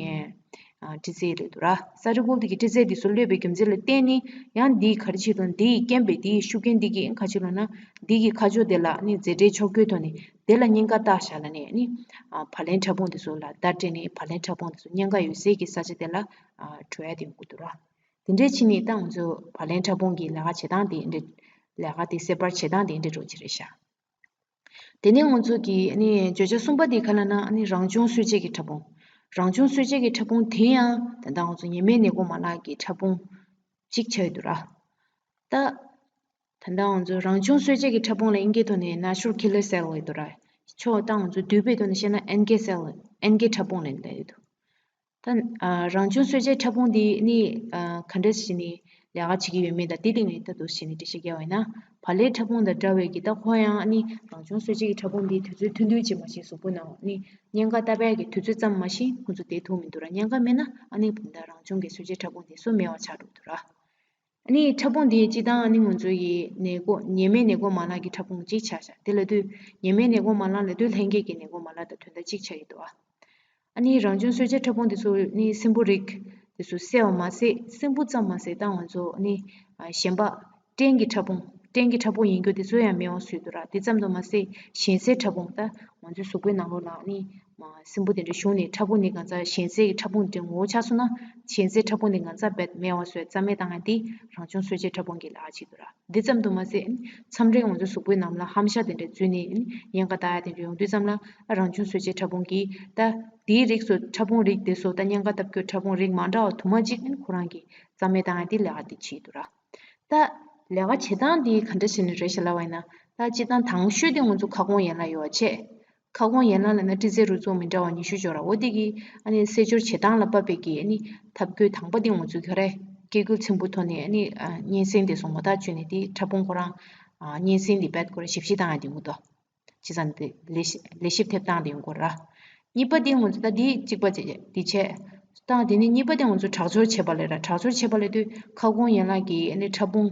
ཨ་ཏི་ཟེ་རེད་འདུག་ར། སའི་ཊི་ཀལ་དེ་གི་ཏི་ཟེ་དེ་ཚོ་གློད་པའི་རྒྱུ་མཚན་ལ་བརྟེན་ནས་ཡང་འདིའི་ག་རེ་བྱེད་དང་འདིའི་རྐྱེན་པས་འདིའི་ཤུགས་རྐྱེན་འདི་གིས་ག་རེ་བྱེད་ལབ་ན་འདི་གི་ཁ་ཕྱོགས་དེ་ལ་ནི་རྫས་འབྲེལ་ཕྱོགས་སྒོའི་ཐོག་ནས་དེ་ལ་གཉན་ཁ་བཏབ་བཞག་ལབ་ནས་ནི་ཨ་བར་ལེན་ཕྲ་ཕུང་དེ་ཚོ་ལ་བརྡ་སྤྲད་ནས་བར་ལེན་ཕྲ་ཕུང་དེ་ཚོ་གཉན་ཁ་ཡོད་སའི་གི་ས་ཆ་དེ་ལ་ཨ་འགྲོ་ཡ་དེ་ཡོང་གི་འདུག་ར། དེ་འདྲའི་ཕྱིན་ནས་ད་ང་ཚོ་བར་ལེན་ཕྲ་ཕུང་གི་ལས་ཀ་བྱེད་སྟངས་དེ་འདྲ་ལས་ཀ་དེ་སེལ་བར་བྱེད་སྟངས་དེ་འདྲ་འགྲོ་གི་རེད་ཤག་དེ་ནས་ང་ཚོ་གི་ནི་བརྗོད་བྱ་གསུམ་པ་དེ་ག་ལབ་ན་ནི་རང་བྱུང་གསོ་དཔྱད་ཀྱི་ཕྲ་ཕུང་། རང་བྱུང་གསོ་དཔྱད་ཀྱི་ཕྲ་ཕུང་དེ་ཡང་ད་ལྟ་ང་ཚོ་ཉི་མའི་ནད་འགོག་མ་ལག་གི་ཕྲ་ཕུང་གཅིག་ཆགས་ཡོད་འདུག་ར། ད་ད་ལྟ་ང་ཚོ་རང་བྱུང་གསོ་དཔྱད་ཀྱི་ཕྲ་ཕུང་ལ་དབྱིན་སྐད་ཐོག་ནས་natural killer cell་ཡོད་འདུག་ར། ཆོ་ད་ང་ཚོ་འདུས་པའི་ཐོག་ནས་བཤད་ན་ཨེན་ཀེ་སེལ་ཨེན་ཀེ་ཕྲ་ཕུང་ལབ་ཡོད་འདུག་ད་ཨ་རང་བྱུང་གསོ་དཔྱད་ཕྲ་ཕུང་འདི་ནི་ཨ་ག་འདྲ་ཞིག་ནི་ལས་ཀ་བྱེད་ཀྱི་ཡོད་མེད་དང་དེ་སྟེང་ནས་ལྟ་འདུག་ཞེས་ནས་འགྲེལ་བཤད་བརྒྱབ་པ་ཡིན་ན། བག་ལེབ་ཕྲ་ཕུང་དང་འདྲ་བའི་གི་ད་ཁོ་ཡང་ནི་རང་བྱུང་གསོ་དཔྱད་ཀྱི་ཕྲ་ཕུང་འདི་དུས་ཚོད་ཐུང་ཐུང་ཅིག་མ་གཏོགས་གཟུགས་པོ་ནང་ནི་གཉན་ཁ་བཏབ་པའི་གི་དུས་ཚོད་ཙམ་མ་གཏོགས་ཁོ་ཚོ་བསྡད་ཐུབ་མི་འདུག་ར། གཉན་ཁ་མེད་ན་ཨ་ནི་ད་རང་བྱུང་གི་གསོ་དཔྱད་ཕྲ་ཕུང་དེ་ཚོ་མེད་པ་ཆགས་འགྲོ་འདུག་ར། ཨ་ནི་ཕྲ་ཕུང་འདི་སྤྱིར་བཏང་ཨ་ནི་ང་ཚོ་ཡི་ནད་འགོག་ཉི་མའི་ནད་འགོག་མ་ལག་གི་ཕྲ་ཕུང་གཅིག་ཆགས་ཤག་དེ་ལབ་དུས་ཉི་མའི་ནད་འགོག་མ་ལག་ལབ་དུས་ལྷན་སྐྱེས་ཀྱི་ནད་འགོག་མ་ལག་དང་དོན་དག་གཅིག་ཆགས་ཀྱི་འདུག་ཨ། ཨ་ནི་རང་བྱུང་གསོ་དཔྱད་ཕྲ་ཕུང་དེ་ཚོ་ནི་སྲིན་འབུ་རིགས་དེ་ཚོ་བསད་པ་མ་ཟད་སྲིན་འབུ་ཙམ་མ་ཟད་ད་ང་ཚོ་ནི་ཨ་གཞན་པ་སྐྲན་གྱི་ཕྲ་ཕུང་སྐྲན་གྱི་ཕྲ་ཕུང་ཡིན་རྒྱུ་དེ་ཚོ་ཡང་མེད་པ་བཟོས་འདུག་ར། དེ་ཙམ་དུ་མ་ཟད་གཞན་སའི་ཕྲ་ཕུང་ད་ང་ཚོའི་གཟུགས་པོའི་ནང་ལོགས་ལ་ནི་མ་སྲིན་འབུ་དེ་འདྲ་ཞུགས་ནས་ཕྲ་ཕུང་དེ་གང་ཚ་གཞན་སའི་ཕྲ་ཕུང་དེ་ངོ་བོ་ཆགས་སོང་ན་གཞན་སའི་ཕྲ་ཕུང་དེ་གང་ཚ་རྦད་མེད་པ་བཟོས་རྩ་མེད་བཏང་ཡ་དེ་རང་བྱུང་གསོ་དཔྱད་ཕྲ་ཕུང་གི་ལས་ཀ་བྱེད་འདུག་ར། འདི་ཙམ་དུ་མ་ཟད་མཚམས་རེ་ང་ཚོའི་གཟུགས་པོའི་ནང་ལ་ཧམ་ཤ་དེ་འདྲ་འཛུལ་ནས་གཉན་ཁ་བཏགས་ཡ་དེ་འདྲ་ཡོང་དུས་ཙམ་ལ་རང་བྱུང་གསོ་དཔྱད་ཕྲ་ཕུང་གིས་ད་དེའི་རིགས་སུ་ཕྲ་ཕུང་རིགས་དེ་ཚོ་ད་གཉན་ཁ་བཏབ་རྒྱུའི་ཕྲ་ཕུང་རིགས་མ་འདྲ་བ་དུ་མ་གཅིག་ཁོ་རང་གིས་རྩ་མེད་བཏང་ཡ་དེ་ལས་ཀ་དེ་བྱེད་འདུག་ར། ད་ལས་ཀ་བྱེད་སྟངས་འདི་ག་འདྲ་བྱས་ནས་རེད་ཤག་ལབ་པ་ཡིན་ན། ད་སྤྱིར་བཏང་དང་ཤོས་དེ་ང་ཚོ་ཁ་སྐོང་ཡན་ལག་ཡོད་པ་བྱས། ཁ་སྐོང་ཡན་ལག་ལབ་ན་ཏི་ཟེ་རུ་ཚོགས་མི་འདྲ་བ་ཉི་ཤུ་ཅིག་ཡོད་ར། འོ་དེ་གི་ཨ་ནི་སེལ་སྦྱོར་བྱེད་སྟངས་ལ་དཔག་པའི་གི་ཨ་ནི་ཐབས་བཀོད་དང་པོ་དེ་ང་ཚོས་ག་རེ་སྐྱེ་རྒྱུ་ཆེན་པོ་ཐོག་ནས་ཨ་ནི་ཨ་གཉན་སྲིན་དེ་ཚོ་ངོ་ཐག་ཆོད་ནས་དེ་ཕྲ་ཕུང་ཁོ་རང་ཨ་གཉན་སྲིན་དེ་རྦད་ཁོ་རང་ཞིབ་དཔྱད་བཏང་ཡ་དེ་ཡོང་གི་འདུག་བྱས་ཙང་དེ་ལས་ལས་ཞིབ་ཐེབས་སྟངས་དེ་ཡོང་གི་ར། གཉིས་པ་དེ་ང་ཚོ་ད་དེ་གཅིག་པ་བྱས་དེ་བྱས། ད་དེ་ནས་གཉིས་པ་དེ་ང་ཚོ་དྲག་སྦྱོར་བྱེད་པ་ལས་ར། དྲག་སྦྱོར་བྱེད་པ་ལས་དུས་ཁ་སྐོང་ཡན་ལག་གི་ཨ་ནི་ཕྲ་ཕུང་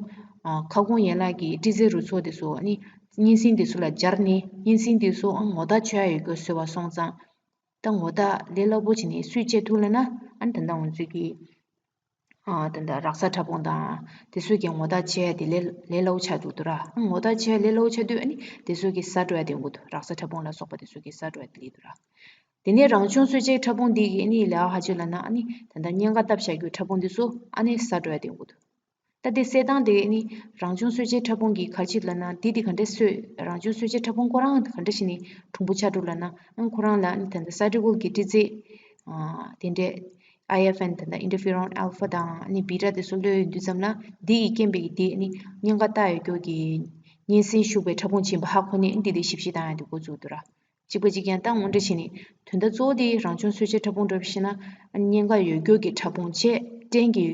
ཨ་ཁ་སྐོང་ཡན་ལག་གི་ཏི་ཟེ་རུ་ཚོགས་དེ་ཚོ་ཨ་ནི་གཉན་སྲིན་དེ་ཚོ་ལ་སྦྱར་ནས་གཉན་སྲིན་དེ་ཚོ་ཨ་ངོ་ཐག་ཆོད་ཡ་ཡོད་རྒྱུ་བཟོས་པ་སོང་ཙང་། ད་ངོ་ཐག་ལས་སླ་པོ་བྱས་ནས་སུས་བཅད་ཐུབ་ལབ་ན་ཨ་ནི་ད་ལྟ་ང་ཚོས་ཀྱི་ཨ་ད་ལྟ་རེག་བྱ་ཕྲ་ཕུང་དང་དེ་ཚོས་ཀྱི་ངོ་ཐག་ཆོད་ཡ་དེ་ལས་ལས་སླ་པོ་ཆགས་འདུག་འདུག་ར། ཨ་ངོ་ཐག་ཆོད་ཡ་ལས་སླ་པོ་ཆགས་དུས་ཨ་ནི་དེ་ཚོས་ཀྱི་ཟ་འགྲོ་ཡ་དེ་ཡོང་གི་འདུག་རེག་བྱ་ཕྲ་ཕུང་ལ་སོགས་པ་དེ་ཚོས་ཀྱི་ཟ་འགྲོ་ཡ་དེ་སླེབས་འདུག་ར། དེ་ནས་རང་བྱུང་གསོ་དཔྱད་ཕྲ་ཕུང་འདི་གི་ཨ་ནི་ལས་ཀ་ག་རེ་ལབ་ན་ཨ་ནི་ད་ལྟ་གཉན་ཁ་བཏབ་བཞག་རྒྱུའི་ཕྲ་ཕུང་འདི་ཚོ་ཨ་ནི་ཟ་འགྲོ་ཡ་དེ་ཡོང་གི་འདུག་ད་དེ་སེལ་སྟངས་དེ་ཨ་ནི་རང་བྱུང་གསོ་དཔྱད་ཕྲ་ཕུང་གིས་ག་རེ་བྱེད་ལབ་ན་འདི་དེ་ག་འདྲ་གསོས། རང་བྱུང་གསོ་དཔྱད་ཕྲ་ཕུང་ཁོ་རང་ག་འདྲ་ཞིག་ནས་གྲུང་པོ་ཆགས་འགྲོ་ལབ་ན་ཨ་ཁོ་རང་ལ་ཨ་ནི་ད་ལྟ་སའི་ཊི་ཀལ་གྱི་ཏི་ཟེ་ཨ་དེ་འདྲས་ ཨའི་ཨེཕ་ཨེན་དེ་འདྲ་ཨིན་ཊར་ཕི་རོན་ཨལ་ཕ་དང་ཨ་ནི་བི་ཊ་དེ་ཚོ་གློད་ཡོང་དུས་ཙམ་ལ་འདི་ཡི་རྐྱེན་པས་ཀྱི་དེ་ཨ་ནི་གཉན་ཁ་བཏགས་ཡོད་རྒྱུ་གི་གཉན་སྲིན་ཤུགས་པའི་ཕྲ་ཕུང་ཕྱིན་པ་ཧ་གོ་ནས་ཨ་ནི་འདི་དེ་ཞིབ་བཤེར་བཏང་ཡ་དེ་འགོ་བཙུགས་འདུག་ར། གཅིག་པ་གཅིག་རྐྱང་། ད་དངོས་འབྲེལ་བྱས་ནས་དོན་དག་གཙོ་བོ་དེ་རང་བྱུང་གསོ་བྱེད་ཕྲ་ཕུང་འདྲ་བོ་ཞིག་ན་ཨ་ནི་གཉན་ཁ་ཡོད་རྒྱུ་གི་ཕྲ་ཕུང་བྱས། སྐྲན་གྱི་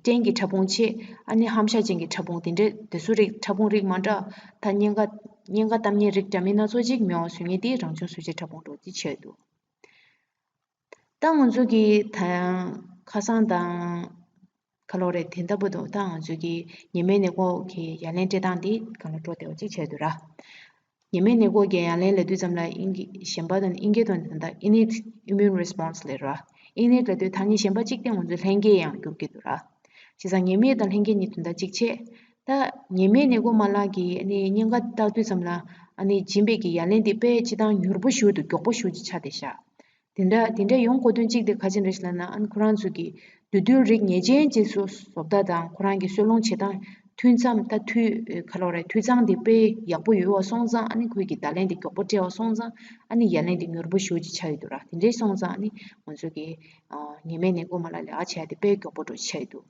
སྐྲན་གྱི་ཕྲ་ཕུང་བྱས། ཨ་ནི་ཧམ་ཤ་ཅན་གྱི་ཕྲ་ཕུང་དེ་འདྲ་དེ་ཚོ་རིགས་ཕྲ་ཕུང་རིགས་མ་འདྲ། ད་གཉན་ཁ་གཉན་ཁ་བཏབ་མཁན་རིགས་འདྲ་མིན་སྣ་ཚོགས་ཅིག་མེད་པ་བཟོ་མཁན་དེ་རང་བྱུང་གསོ་བྱེད་ཕྲ་ཕུང་འདྲ་བོ་དེ་ཆགས་འདུག་ད་ང་ཚོ་གི་ད་ཡང་ཁ་སང་དང་ག་ལོ་རེད། དེ་ལྟ་བུ་དང་ད་ང་ཚོ་གི་ཉི་མའི་ནད་འགོག་གི་ཡ་ལན་སྤྲད་སྟངས་དེ་གང་ལ་འགྲོ་བདེ་བ་ཅིག་བྱས་འདུག་ར། ཉི་མའི་ནད་འགོག་གི་ཡ་ལན་ལབ་དུས་ཙམ་ལ་ཨིན་གི་གཞན་པ་དང་ཨིན་སྐད་དང་ད་ལྟ་innate immune response ལབ་ར། innate ལབ་དུས་ཐ་སྙད་གཞན་པ་གཅིག་དེ་ང་ཚོའི་ལྷན་སྐྱེས་ཡང་འགྱུར་གི་འདུག་ར། བྱས་ཙང་ཉི་མའི་དང་ལྷན་སྐྱེས་གཉིས་དོན་དག་གཅིག་བྱས། ད་ཉི་མའི་ནད་འགོག་མ་ལག་གི་ཨ་ནི་གཉན་ཁ་བཏགས་དུས་ཙམ་ལ་ཨ་ནི་སྦྱིན་པའི་གི་ཡ་ལན་དེ་དཔེ་སྤྱི་བཏང་མྱུར་པོ་ཞེ་དྲག་མགྱོགས་པོ་ཞེ་དྲག་ཅིག་ཆགས་བསྡད་ཤག་དེ་འདྲ་དེ་འདྲ་ཡོང་དགོས་དོན་གཅིག་དེ་ག་ཅི་འདྲ་ཞིག་ལབ་ན་ཨ་ནི་ཁོ་རང་ཚོ་གི་འདུས་རྡུལ་རིགས་ངེས་ཅན་ཅིག་སོ་བཟོ་ལྟ་དང་ཁོ་རང་གི་སོལ་རླུང་བྱེད་སྟངས་འཐུས་མཚམས་ད་འཐུས་ག་ལོ་རེད། འཐུས་ཚང་དེ་དཔེ་ཡག་པོ་ཡོད་པ་སོང་ཙང་ཨ་ནི་ཁོས་ཀྱི་བརྡ་ལན་དེ་མགྱོགས་པོ་སྤྲད་པ་སོང་ཙང་ཨ་ནི་ཡ་ལན་དེ་མྱུར་པོ་ཞེ་དྲག་ཅིག་ཆགས་ཡོད་འདུག་ར། དེ་འདྲ་སོང་ཙང་ཨ་ནི་ང་ཚོ་གི་ཉི་མའི་ནད་འགོག་མ་ལག་ལས་ཀ་བྱེད་ཡ་དེ་དཔེ་མགྱོགས་པོ་འདྲ་ཆགས་ཡོད་འདུག་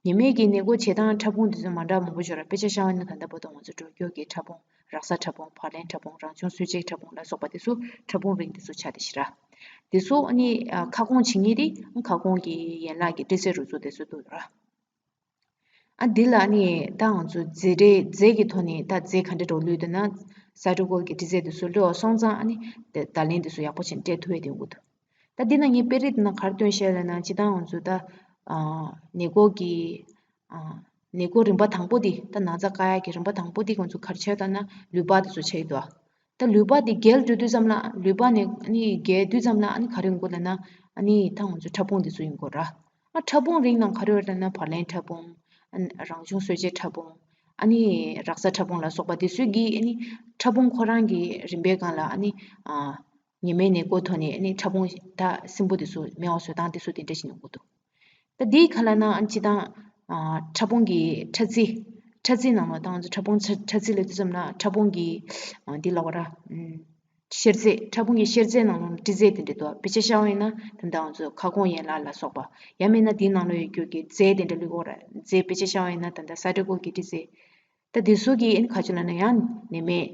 ཉི་མའི་གི་ནད་འགོག་བྱེད་སྟངས་ཕྲ་ཕུང་དེ་ཚོ་མ་འདྲ་མང་པོ་ཡོད་ར། དཔེ་ཆ་བཞག་པ་ཡིན་ན་ད་ལྟ་བར་དུ་ང་ཚོ་དྲོད་སྐྱོར་གྱི་ཕྲ་ཕུང་། རགས་ཚ་ཕྲ་ཕུང་། བར་ལེན་ཕྲ་ཕུང་། རང་བྱུང་གསོ་བྱེད་ཕྲ་ཕུང་ལ་སོགས་པ་དེ་ཚོ་ཕྲ་ཕུང་རིགས་དེ་ཚོ་ཆགས་བསྡད་ཤག་ར། དེ་ཚོ་ཨ་ནི་ཨ་ཁ་སྐོང་བྱེད་མཁན་དེ་ཁ་སྐོང་གི་ཡན་ལག་གི་འདྲི་རྩད་རུ་ཚོགས་དེ་ཚོ་འདུག་ར། ཨ་འདི་ལ་ཨ་ནི་ད་ང་ཚོ་རྫས་རེད། རྫས་ཀྱི་ཐོག་ནས་ད་རྫས་ག་འདྲ་འདྲ་བོ་བླུགས་འདུག་ན། སའི་ཊོ་ཀོལ་གྱི་འདྲི་རྩད་དེ་ཚོ་བླུགས་པ་སོང་ཙང་ཨ་ནི་དེ་བརྡ་ལན་དེ་ཚོ་ཡག་པོ་བྱས་ནས་སྤྲད་ཐུབ་ཡ་དེ་ཡོང་གི་འདུག་ད་འདི་ན་ངས་དཔེ་རིས་འདི་ན་ག་རེ་སྟོན་བཤད་ལབ་ན་སྤྱིར་བཏང་ང་ཚོ་ད་ཨ་ནད་འགོག་གི་ཨ་ནད་འགོག་རིམ་པ་དང་པོ་འདི། ད་ན་ཚ་བཀག་ཡག་གི་རིམ་པ་དང་པོ་འདི་ང་ཚོ་ག་རེ་བྱས་ལབ་ན་ལུད་པ་འདི་ཚོ་ཆགས་ཡོད་དོ། ད་ལུད་པ་འདི་རྒྱལ་འགྲོ་དུས་ཙམ་ལ་ལུད་པ་ནས་ཨ་ནི་རྒྱལ་དུས་ཙམ་ལ་ཨ་ནི་ག་རེ་ཡོང་གི་ལབ་ན་ཨ་ནི་ད་ང་ཚོ་ཕྲ་ཕུང་འདི་ཚོ་ཡོང་གི་ར། ཨ་ཕྲ་ཕུང་རིགས་ནང་ག་རེ་ཡོད་ལབ་ན་བར་ལེན་ཕྲ་ཕུང་། ཨ་ནི་རང་བྱུང་གསོ་བྱེད་ཕྲ་ཕུང་། ཨ་ནི་རགས་ཚ་ཕྲ་ཕུང་ལ་སོགས་པ་འདི་ཚོ་གི་ཨ་ནི་ཕྲ་ཕུང་ཁོ་རང་གི་རིམ་པའི་སྒང་ལ་ཨ་ནི་ཨ། ཉི་མའི་ནད་འགོག་ཐོག་ནས་ཨ་ནི་ཕྲ་ཕུང་ད་སྲིན་འབུ་དེ་ཚོ་མེད་པ་བཟོ་སྟངས་དེ་ཚོ་དེ་འདྲ་ཞིག་ཡོང་གི་འདུག་ད་འདིའི་ཁ་ལ་ན་ཨ་ནི་སྤྱིར་བཏང་ཨ་ཕྲ་ཕུང་གི་ཕྲ་རྩི། ཕྲ་རྩི་ནང་ལོགས་ད་ང་ཚོ་ཕྲ་ཕུང་ཕྲ་ཕྲ་རྩི་ལབ་དུས་ཙམ་ན་ཕྲ་ཕུང་གི་ཨ་འདི་ལབ་དགོས་ར། ཨམ། གཤེར་རྫས། ཕྲ་ཕུང་གི་གཤེར་རྫས་ནང་ལོགས་ནས་འདྲི་རྫས་དེ་འདྲ་འདུག་དཔེ་ཆ་བཞག་པ་ཡིན་ན་ད་ལྟ་ང་ཚོ་ཁ་སྐོང་ཡན་ལག་ལ་སོགས་པ། ཡང་མིན་ན་འདིའི་ནང་ལོགས་ཡོད་རྒྱུ་གི་རྫས་དེ་འདྲ་བླུགས་དགོས་ར། རྫས་དཔེ་ཆ་བཞག་པ་ཡིན་ན་ད་ལྟ་སའི་ཊོ་ཀོལ་གྱི་འདྲི་རྫས། ད་འདི་ཚོ་གིས་ཨ་ནི་ག་ཅི་ལབ་ན་ཡང་ནད་མེད་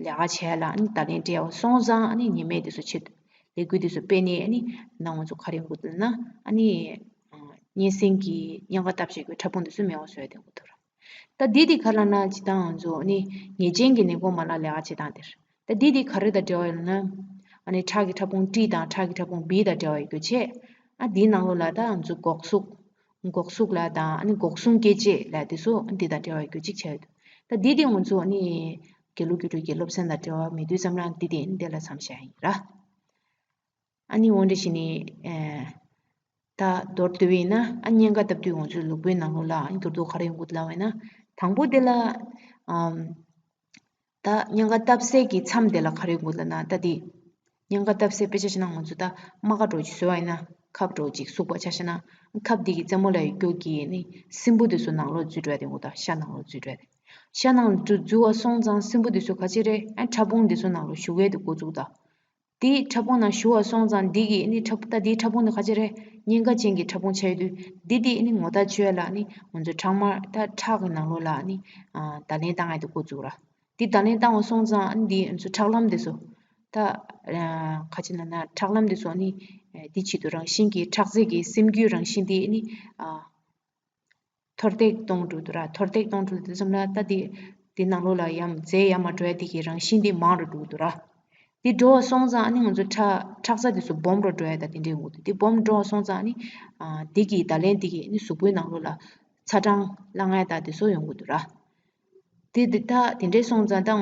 ལས་ཀ་བྱས་ལ་ཨ་ནི་བརྡ་ལན་སྤྲད་པ་སོང་ཙང་ཨ་ནི་ཉེན་མེད་དེ་ཚོ་ཆེད་དུ་ལས་འགུལ་དེ་ཚོ་སྤེལ་ནས་ཨ་ནི་ནང་ང་ཚོ་ག་རེ་ཡོང་གི་འདུག་ན་ཨ་ནི་གཉན་སྲིན་གྱི་གཉན་ཁ་བཏབ་བྱེད་དགོས་ཕྲ་ཕུང་དེ་ཚོ་མེད་པ་བཟོ་ཡ་དེ་ཡོང་གི་འདུག་ར། ད་འདི་དེ་ག་ལབ་ན་སྤྱིར་བཏང་ང་ཚོ་ཨ་ནི་ཉེས་ཅན་གྱི་ནད་འགོག་མ་ལག་ལས་ཀ་བྱེད་སྟངས་དེ་རེད། ད་འདི་དེ་ག་རེ་དང་འབྲེལ་བ་ཡོད་ན་ཨ་ནི་ཁྲག་གི་ཕྲ་ཕུང་ཊི་དང་ཁྲག་གི་ཕྲ་ཕུང་བི་དང་འབྲེལ་བ་ཡོད་རྒྱུ་བྱས། ཨ་འདིའི་ནང་ལོགས་ལ་ད་ང་ཚོ་འགོག་གཟུགས། འགོག་གཟུགས་ལ་དང་ཨ་ནི་འགོག་སྲུང་སྐྱེད་བྱེད་ལ་དེ་ཚོ་འདི་དང་འབྲེལ་བ་ཡོད་རྒྱུ་གཅིག་ཆགས་ཡོད་འདུག་ད་འདི་དེ་ང་ཚོ་ཨ་ནི་དགེ་ལུགས་དགེ་ཕྲུག་གི་སློབ་ཚན་དང་འབྲེལ་བ་མེད་དུས་ཙམ་ལ་འདི་དེ་འདི་ལ་མཚམས་བཞག་ཡིན་ར། ཨ་ནི་འོ་འདྲ་བྱས་ནས་ཨེ། ད་མདོར་བསྡུས་པ་ཡིན་ན་ཨ་གཉན་ཁ་བཏབ་དུས་ང་ཚོའི་ལུས་པོའི་ནང་ལོགས་ལ་ཨ་ནི་འགྱུར་ལྡོག་ག་རེ་ཡོང་གི་འདུག་ལབ་པ་ཡིན་ན། དང་པོ་དེ་ལ་ཨམ། ད་གཉན་ཁ་བཏབ་སའི་གི་མཚམས་དེ་ལ་ག་རེ་ཡོང་གི་ལབ་ན་ད་དེ། གཉན་ཁ་བཏབ་སའི་དཔེ་ཆ་བཞག་ན་ང་ཚོ་ད་རྨ་ཁ་འདྲ་བོ་ཅིག་བཟོས་པ་ཡིན་ན་ཁབ་འདྲ་བོ་ཅིག་བཙུགས་པ་ཆ་བཞག་ན་ཁབ་དེ་གི་རྩེ་མོ་ལ་ཡོད་རྒྱུ་གི་ནི་སྲིན་འབུ་དེ་ཚོ་ནང་ལོགས་འཛུལ་འགྲོ་ཡ་དེ་ཡོང་གི་འདུག་ཤ་ནང་ལོགས་འཛུལ་འགྲོ་ཡ་དེ། ཤ་ནང་ལོགས་འཛུལ་བ་སོང་ཙང་སྲིན་འབུ་དེ་ཚོ་ག་ཅི་རེད། ཨ་ཕྲ་ཕུང་དེ་ཚོ་ནང་ལོགས་ཞུགས་ཡ་དེ་འགོ་བཙུགས་ད། དེ་ཕྲ་ཕུང་ནང་ཞུགས་པ་སོང་ཙང་འདི་གི་ནི་ཕྲ་ཕུང་ད་དེའི་ཕྲ་ཕུང་དེ་ག་ཅི་རེད། གཉན་ཁ་ཅན་གྱི་ཕྲ་ཕུང་ཆགས་ཡོད་དུས་འདི་དེ་ནི་ངོ་རྟགས་ཆོད་ལ་ནི་ང་ཚོ་ཁྲག་དམར་ད་ཁྲག་གི་ནང་ལོགས་ལ་ནི་ཨ་བརྡ་ལན་བཏང་ཡ་དེ་འགོ་བཙུགས་ར། དེ་བརྡ་ལན་བཏང་བ་སོང་ཙང་ཨ་ནི་འདི་ང་ཚོ་ཁྲག་ལམ་དེ་ཚོ་ད་ཨ་ག་ཅི་ལབ་ན་ཁྲག་ལམ་དེ་ཚོ་ནི་ཨ་འདི་ཆེད་དུ་རང་བཞིན་གྱིས་ཁྲག་རྩའི་གི་སེམས་རྒྱུད་རང་བཞིན་དེ་ནི་ཨ་མཐོར་འདེགས་གཏོང་འགྲོ་འདུག་ར། མཐོར་འདེགས་གཏོང་འགྲོ་དུས་ཙམ་ལ་ད་དེ་དེ་ནང་ལོགས་ལ་ཡང་རྫས་ཡར་མར་འགྲོ་ཡ་དེ་གི་རང་བཞིན་དེ་མང་རུ་འགྲོ་འདུག་ར། དེ་འགྲོ་བ་སོང་ཙང་ཨ་ནི་ང་ཚོ་ཁྲག་ཁྲག་རྩ་དེ་ཚོ་སྦོམ་རུ་འགྲོ་ཡ་ད་དེ་འདྲ་ཡོང་གི་འདུག་དེ་སྦོམ་འགྲོ་བ་སོང་ཙང་ཨ་ནི་ཨ་དེ་གི་བརྡ་ལན་དེ་གི་ཨ་ནི་གཟུགས་པོའི་ནང་ལོགས་ལ་ཚ་གྲང་ལངས་ཡ་ད་དེ་ཚོ་ཡོང་གི་འདུག་ར། དེ་དེ་ད་དེ་འདྲ་སོང་ཙང་ད་ང་